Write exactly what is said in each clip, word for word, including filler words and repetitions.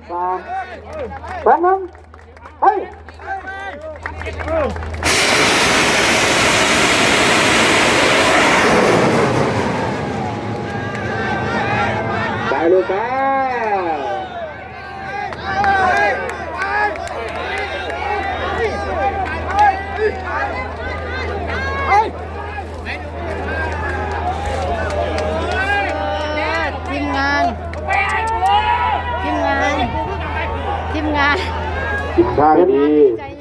สาม สอง หนึ่ง ไป ไปเลยจ้า ทีมงาน ทีมงาน ทีมงาน ทิศทางดี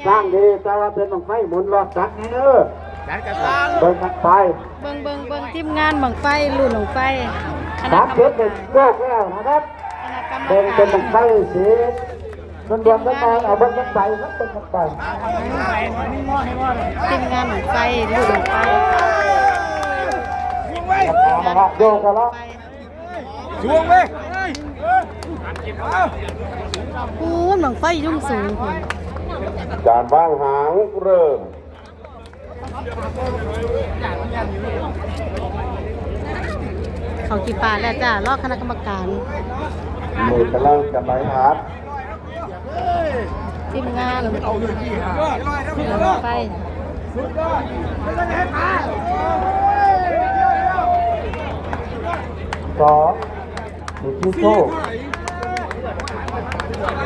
สร้างดี แต่ว่าเป็นบั้งไฟหมุนรอบจักรนี่เด้อ เบิ่งกันไป เบิ่งเบิ่งเบิ่งทีมงานบั้งไฟ รุ่นบั้งไฟ คณะ สาม กรรม สิบเอ็ด การ โยกแล้วนะครับ คณะกรรม เบิ่ง การ เป็นบั้งไฟสี มันรวมกันมา เอาเบิ่งกันไปครับ เบิ่งกันไป ทีมงานบั้งไฟ รุ่นบั้งไฟ นะครับ โยกกันแล้ว ไฟ สูงเว้ย ปูนบั้งไฟยุ่งสูง การวางหางเริ่ม เขากี่ปาแล้วจ้า รอคณะกรรมการ นี่กำลังจะไปหา ทีมงาน ไฟ สอง สิทธิโชค